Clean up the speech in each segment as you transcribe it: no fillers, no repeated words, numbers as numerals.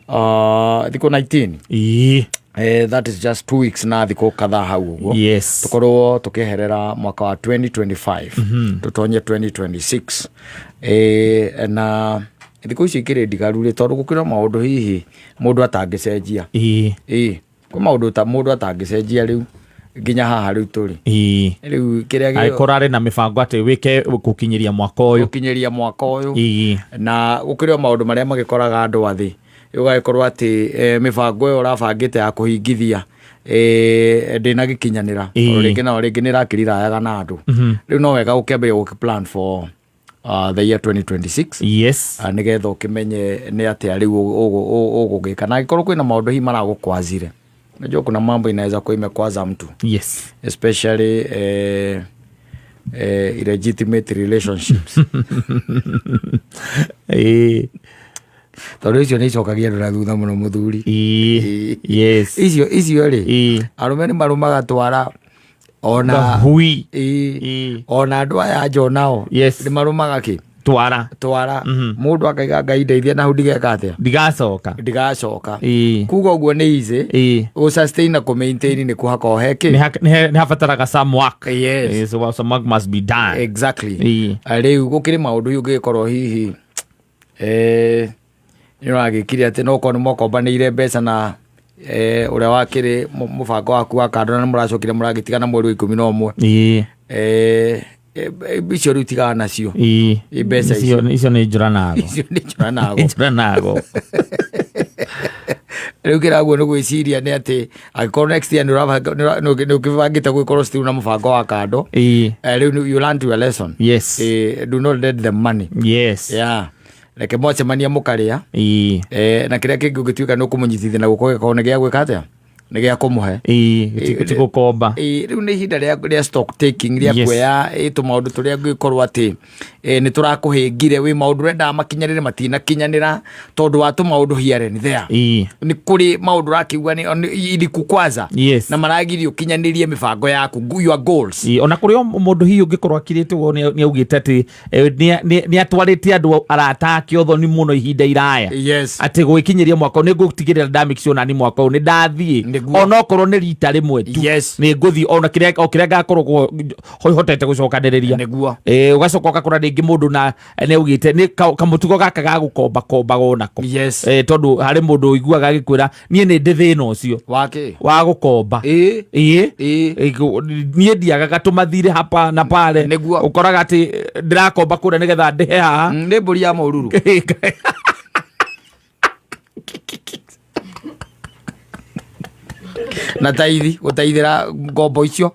Thikũ 19. That is just 2 weeks na thikũ kadhaa hau ũguo. Tũkorwo tũkĩherera mwaka wa 2025, tũtonye 2026. Na thikũ ici ikĩrĩ ndigaru rĩ, tondũ gũkĩrĩ o maũndũ hihi mũndũ atangĩcenjia. Ĩĩ, kwĩ maũndũ ta mũndũ atangĩcenjia rĩu nginya haha rĩu tũrĩ. Rĩu kĩrĩa Angĩkorwo arĩ na mĩbango atĩ wĩke gũkinyĩria mwaka ũyũ. Gũkinyĩria mwaka ũyũ. Na gũkĩrĩ o maũndũ marĩa magĩkoraga andũ athĩ, ũgagĩkorwo atĩ mĩbango ĩyo ũrabangĩte ya kũhingithia ndĩnagĩkinyanĩra. O rĩngĩ na o rĩngĩ nĩ ĩrakĩrirayaga na andũ. Rĩu no wega ũkĩambĩrĩria gũkĩ plan for the year 2026, nĩgetha ũkĩmenye nĩ atĩa rĩu ũgũgĩka, na angĩkorwo kwĩna maũndũ hihi maragũkwazire. Najua kuna mambo inaweza kuwa imekwaza mtu, especially illegitimate relationships, tondũ icio nĩ icokagia andũ na thutha mũno, mũthuri. Icio rĩ, arũme nĩ marũmaga twara ona Gahui. Ona andũ aya nja onao nĩ marũmaga kĩ? Twara. Twara. Mũndũ akaiga, "Ngai ndeithia na hau ndigeka atĩa?" Ndigacoka. Ndigacoka. Kuga ũguo nĩ easy. Gũ sustain na kũ maintain nĩ kũhaka he Nĩ kĩ. Nĩ habataraga some work. So some work must be done. Rĩu gũkĩrĩ maũndũ hihi ũngĩgĩkorwo hihi nĩ ũragĩkire atĩ no korwo nĩ mwakombanĩire mbeca na ũrĩa wakĩrĩ mũbango waku wa kando, na nĩ mũracokire mũragĩtigana mweri wa 11. Icio rĩu tigana nacio. Mbeca icio. Icio nĩ njũra nago. Icio nĩ njũra nago. Njũra nago. Rĩu kĩraguo nĩ gwĩciria nĩ atĩ angĩkorwo next year nĩ ũkĩbangĩte gũgĩkorwo still na mũbango wa kando, rĩu you learn to your lesson. Do not let them money. Yeah, reke mwacemania mũkarĩa. Na kĩrĩa kĩngĩ ũngĩtuĩka nĩ ũkũmũnyitithia na guoko gĩkorwo nĩ gĩa gwĩka atĩa, nĩ gĩa kũmũhe. Ti gũkomba. Rĩu nĩ ihinda rĩa stock taking, rĩa kuoya tũmaũndũ tũrĩa ngĩkorwo atĩ nĩ tũrakũhĩngire wĩ maũndũ ũrendaga makinyanĩre matinakinyanĩra tondũ wa tũmaũndũ here and there. Nĩ kũrĩ maũndũ ũrakĩigua nĩ ilikukwaza na maragiria ũkinyanĩrie mĩbango yaku, your goals. Ona kũrĩ o mũndũ hihi ũngĩkorwo akirĩte ũguo nĩ augĩte atĩ nĩ atwarĩte andũ arata ake ũthoni mũno ihinda iraya, atĩ gwĩkinyĩria mwaka ũyũ nĩ ngũtigĩrĩra ndamake sure nani mwaka ũyũ nĩ ndathiĩ, onokorwo nĩ rita rĩmwe tu. Nĩ ngũthiĩ ona kĩrĩa o kĩrĩa ngakorwo hotete gũcokanĩrĩria. Ũgacoka ũgakora rĩngĩ mũndũ na nĩ augĩte nĩ kamũtugo gaka ga gũkomba kombagwo nako. Tondũ harĩ mũndũ ũiguaga agĩkwĩra, "Niĩ nĩ ndĩ thĩna ũcio Wake. wa gũkomba." Niĩ ndiagaga tũmathirĩ hapa na pale. Ũkoraga atĩ ndĩrakomba kũrĩa nĩgetha ndĩhe haha. Nĩ mbũri ya mũruru. Na taithi gũteithĩra ngombo icio.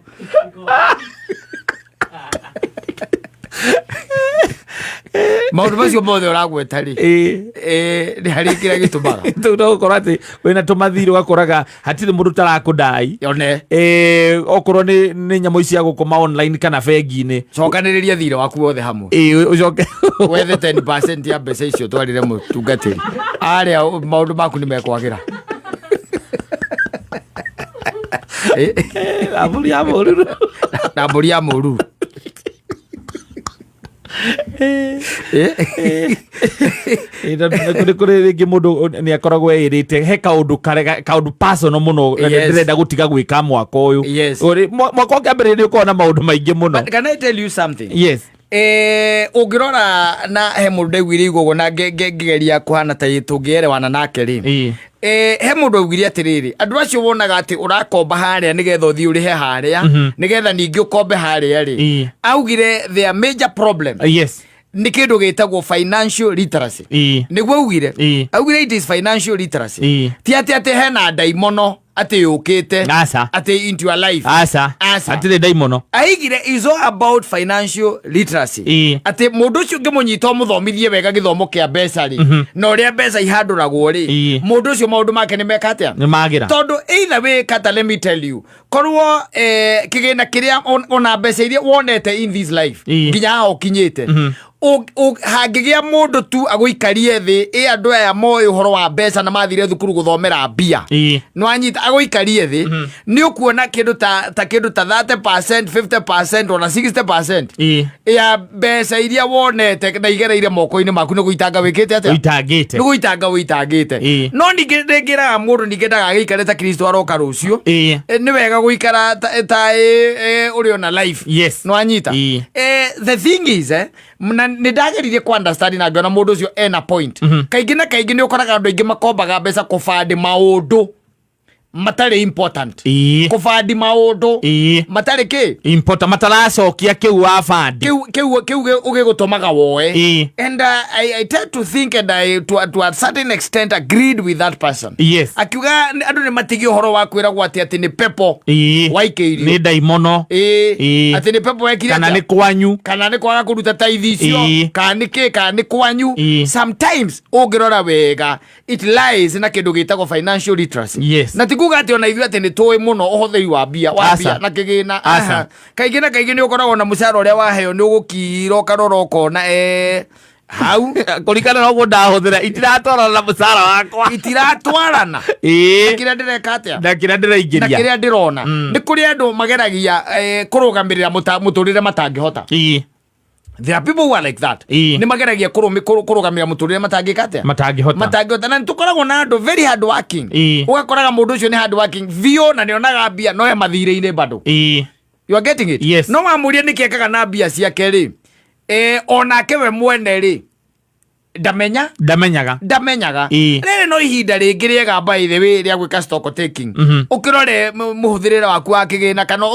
Maũndũ macio mothe ũragweta rĩ, nĩ harĩ kĩrĩa gĩtũmaga. Tũu no gũkorwo atĩ wĩna tũmathirĩ, ũgakoraga hatirĩ mũndũ tarakũndai. One. Okorwo nĩ nyamũ ici cia gũkoma online kana bengi-inĩ. Cokanĩrĩria thirĩ waku wothe hamwe. Ũcoke wethe 10% ya mbeca icio, twarĩre mũtungatĩri arĩa, maũndũ maku nĩ mekwagĩra. Na mbũri ya mũruru. Na mbũri ya mũruru. Nĩ kũrĩ rĩngĩ mũndũ nĩ akoragwo eĩrĩte he kaũndũ karega, kaũndũ personal mũno, ndĩrenda gũtiga gwĩka mwaka ũyũ. Mwaka ũkĩambĩrĩria nĩ ũkoragwo na maũndũ maingĩ mũno. But can I tell you something? Yes. Ũngĩrora na he mũndũ ndaiguire igũgũ na ngĩgeria kũhana ta tũngĩerewana nake rĩ, he mũndũ augire atĩrĩrĩ, andũ acio wonaga atĩ ũrakomba harĩa nĩgetha ũthiĩ ũrĩhe harĩa, nĩgetha ningĩ ũkombe harĩa rĩ, augire their major problem nĩ kĩndũ gĩtagwo financial literacy. Nĩguo augire. Augire it is financial literacy. Ti atĩ hena ndaimono atĩ yũkĩte Aca. atĩ into your life. Aca. Aca. Hatirĩ ndaimono. Aigire is all about financial literacy, atĩ mũndũ ũcio ũngĩmũnyita ũmũthomithie wega gĩthomo kĩa mbeca rĩ, na ũrĩa mbeca ihandũragwo rĩ, mũndũ ũcio maũndũ make nĩ meka atĩa? Nĩ magĩra. Tondũ either way, kata, let me tell you, korwo kĩgĩna kĩrĩa ona mbeca iria wonete in this life, nginya haha ũkinyĩte. Hangĩgĩa mũndũ tu agũikarie thĩ, ĩ andũ aya moĩ ũhoro wa mbeca na mathire thukuru gũthomera mbia, nĩwanyita, agũikarie thĩ, nĩ ũkuona kĩndũ ta kĩndũ ta 30%, 50% ona 60% ya mbeca iria wonete na igereire moko-inĩ maku nĩ gũitanga wĩkĩte atĩa? Ũitangĩte. Nĩ gũitanga wĩitangĩte. No ningĩ nĩngĩraga mũndũ ningĩ ndagagĩikare ta Kristo aroka rũciũ. Nĩ wega gũikara ta ũrĩ ona life. Nĩwanyita? The thing is, na nĩ ndageririe ku understand na ngĩona mũndũ ũcio ena point. Kaingĩ na kaingĩ nĩ ũkoraga andũ aingĩ makombaga mbeca kũbandi maũndũ matarĩ important. Kũbandi maũndũ matarĩ kĩ? Important, mataracokia kĩu wa bandi. Kĩu ũgĩgũtũmaga woe. And I tend to think and I to a certain extent agreed with that person. Akiuga andũ nĩ matigie ũhoro wa kwĩragwo atĩ nĩ pepo waikĩirio. Nĩ ndaimono. Atĩ nĩ pepo wekire Kana atĩa? Nĩ kwanyu. Kana nĩ kwaga kũruta taithi icio. Kana nĩ kĩ, kana nĩ kwanyu. Sometimes ũngĩrora wega, it lies na kĩndũ gĩtagwo financial literacy. Na ti kuga atĩ ona ithuĩ atĩ nĩ tũĩ mũno ũhũthĩri wa mbia, wa Aca. mbia na kĩgĩna. Aca. Aha. Kaingĩ na kaingĩ nĩ ũkoragwo na mũcara ũrĩa waheo, nĩ ũgũkira ũkarora ũkona hau Kũringana na ũguo ndahũthĩra, itiratwarana na mũcara wakwa. Itiratwarana na kĩrĩa ndĩreka atĩa? Na kĩrĩa Na ndĩraingĩria. Kĩrĩa ndĩrona. Nĩ kũrĩ andũ mageragia kũrũgamĩrĩra mũtũrĩre matangĩhota. There are people who are like that. Nĩ mageragia kũrũgamĩrĩra mũtũrĩre matangĩka atĩa? Matangĩhota. Matangĩhota. Na nĩ tũkoragwo na andũ very hard working. Ũgakoraga mũndũ ũcio nĩ hard working biũ na nĩonaga mbia, no he mathirĩ-inĩ bado. You are getting it? Yes. No wamũria nĩkĩ ekaga na mbia ciake rĩ, onake we mwene rĩ, ndamenya. Ndamenyaga. Ndamenyaga. Rĩrĩ no ihinda rĩngĩ rĩega, by the way, rĩa gwĩka stock taking, ũkĩrore mũhũthĩrĩre waku wa kĩgĩna, kana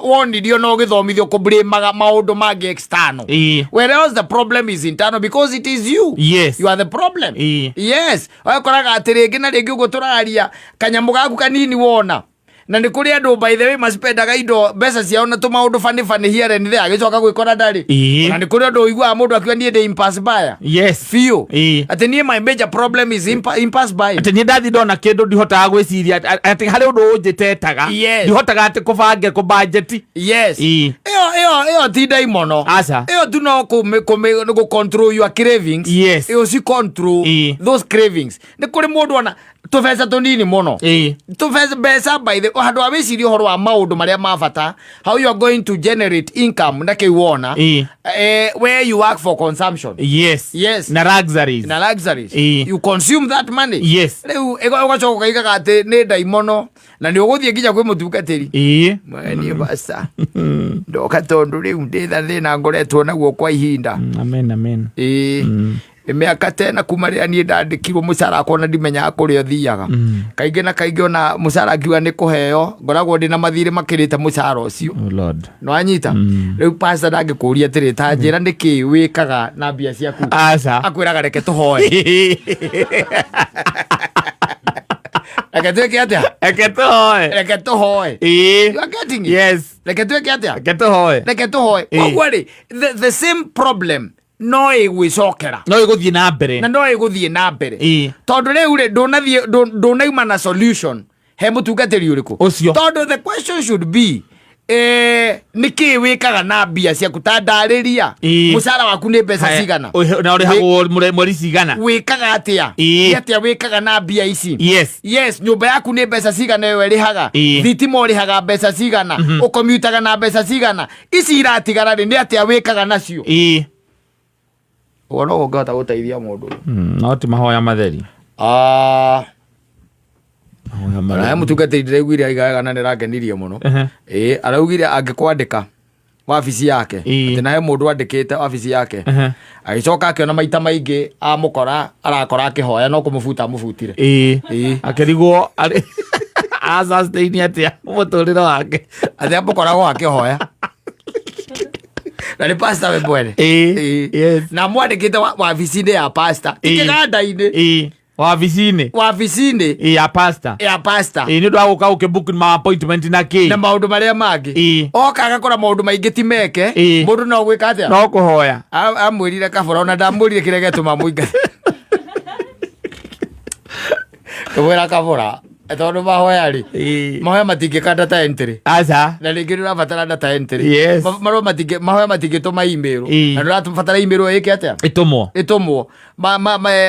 wonirio na ũgĩthomithio kũblĩmaga maũndũ mangĩ external, whereas the problem is internal, because it is you. You are the problem. Yes, ũgakoraga atĩ rĩngĩ na rĩngĩ ũguo tũraria, kanyamũ gaku kanini wona, na nĩ kũrĩ andũ, by the way, maspendaga indo mbeca ciao na tũmaũndũ funny funny here and there, agĩcoka gwĩkora ndarĩ. Na nĩ kũrĩ andũ ũiguaga mũndũ akiuga, "Niĩ ndĩ impulse buyer biũ." Atĩ, "Niĩ my major problem is impulse buying." Atĩ niĩ ndathi ndona kĩndũ ndihotaga gwĩciria atĩ harĩ ũndũ ũnjĩtetaga. Ndihotaga atĩ kũbange kũbanjeti. Ĩyo ti ndaimono. Aca. Ĩyo tu no kũmĩ gũ control your cravings. Ĩyo ci control those cravings. Nĩ kũrĩ mũndũ ona tũbeca tũnini mũno, tũbeca, mbeca, by the handũ wa wĩcirie ũhoro wa maũndũ marĩa ma bata, how you are going to generate income na kĩu wona, where you work for consumption. Na luxuries. Na luxuries. You consume that money. Rĩu ũgacoka ũkaigaga atĩ nĩ ndaimono, na nĩ ũgũthiĩ nginya kwĩ mũtungatĩri. Niĩ basta ndoka tondũ rĩu ndĩ na thĩna ngoretwo naguo kwa ihinda. Amen, amen. Ĩĩ, mĩaka tena kuma rĩrĩa niĩ ndandĩkirwo, mũcara wakwa ona ndimenyaga kũrĩa ũthiaga. Kaingĩ na kaingĩ ona mũcara ngiuga nĩ kũheo, ngoragwo ndĩ na mathirĩ makĩrĩte mũcara ũcio. Oh Lord. Nĩwanyita? Rĩu pastor ndangĩkũria atĩrĩ, "Ta njĩra nĩkĩ wĩkaga na mbia ciaku?" Aca. Akwĩraga, "Reke tũhoe." Reke twĩke atĩa? Reke tũhoe. Reke tũhoe. You are getting it? Yes. Reke twĩke atĩa? Reke tũhoe. Reke tũhoe. Koguo rĩ, the same problem no ĩgwĩcokera. No ĩgũthiĩ na mbere. Na no ĩgũthiĩ na mbere, tondũ rĩu rĩ, ndũnathiĩ ndũnauma na solution he mũtungatĩri ũrĩkũ Ũcio. Tondũ the question should be, nĩ kĩĩ wĩkaga na mbia ciaku? Ta ndarĩria, mũcara waku nĩ mbeca cigana? Na ũrĩhagwo mweri cigana? Wĩkaga atĩa? Nĩ atĩa wĩkaga na mbia ici? Yes, nyũmba yaku nĩ mbeca cigana ĩyo ĩrĩhaga? Thitima ũrĩhaga mbeca cigana? Ũkomutaga na mbeca cigana? Ici iratigara rĩ, nĩ atĩa wĩkaga nacio? Ũguo no ũngĩhota gũteithia mũndũ. No ti mahoya matheri. Ah, Mahoya ona matheri. he mũtungatĩri ndĩraiguire aigaga na nĩrakenirie mũno. Ĩĩ, araugire angĩkwandĩka wabici yake, atĩ na he mũndũ andĩkĩte wabici yake, agĩcoka akĩona maita maingĩ amũkora arakora akĩhoya, no kũmũbuta amũbutire. Akĩrigwo arĩ asustain atĩa mũtũrĩre wake. Atĩ amũkoragwo akĩhoya na nĩ pastor we mwene. Na mwandĩkĩte wabici-inĩ ya pastor, ti kĩganda-inĩ. Wabici-inĩ. Wabici-inĩ. Ya pastor. Ya pastor. Nĩ ũndũ wa gũka gũkĩbook ma appointment na kĩ. Na maũndũ marĩa mangĩ. Oka agakora maũndũ maingĩ ti meke. Mũndũ no gwĩka atĩa? No kũhoya. Amwĩrire kabora, ona ndamwĩrire kĩrĩa gĩatũma mũingate. Kĩmwĩra kabora. Tondũ mahoya rĩ, mahoya matingĩka data entry. Aca. Na rĩngĩ nĩ ũrabatara data entry. Yes. Marũa matingĩ, mahoya matingĩtũma email. Na nĩ ũrabatara email ĩke atĩa? Ĩtũmwo. Ĩtũmwo.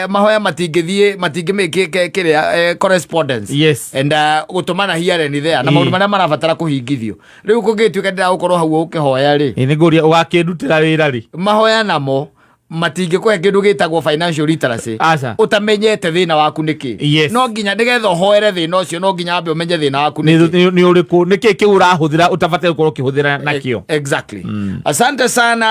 Mahoya matingĩthiĩ, matingĩmĩke kĩrĩa correspondence. Yes. And gũtũmana here and there na maũndũ marĩa marabatara kũhingithio. Rĩu kũngĩtuĩka ndĩragũkorwo hau ũkĩhoya rĩ, Ĩ, nĩngũria ũgakĩndutĩra wĩra rĩ? Mahoya namo matingĩkũhe kĩndũ gĩtagwo financial literacy Aca. ũtamenyete thĩna waku nĩkĩ. Yes. No nginya nĩgetha ũhoere thĩna ũcio, no nginya wambe ũmenye thĩna waku nĩkĩ. Nĩ ũrĩkũ, nĩkĩ kĩu ũrahũthĩra ũtabataire gũkorwo ũkĩhũthĩra nakĩo. Exactly. Asante sana.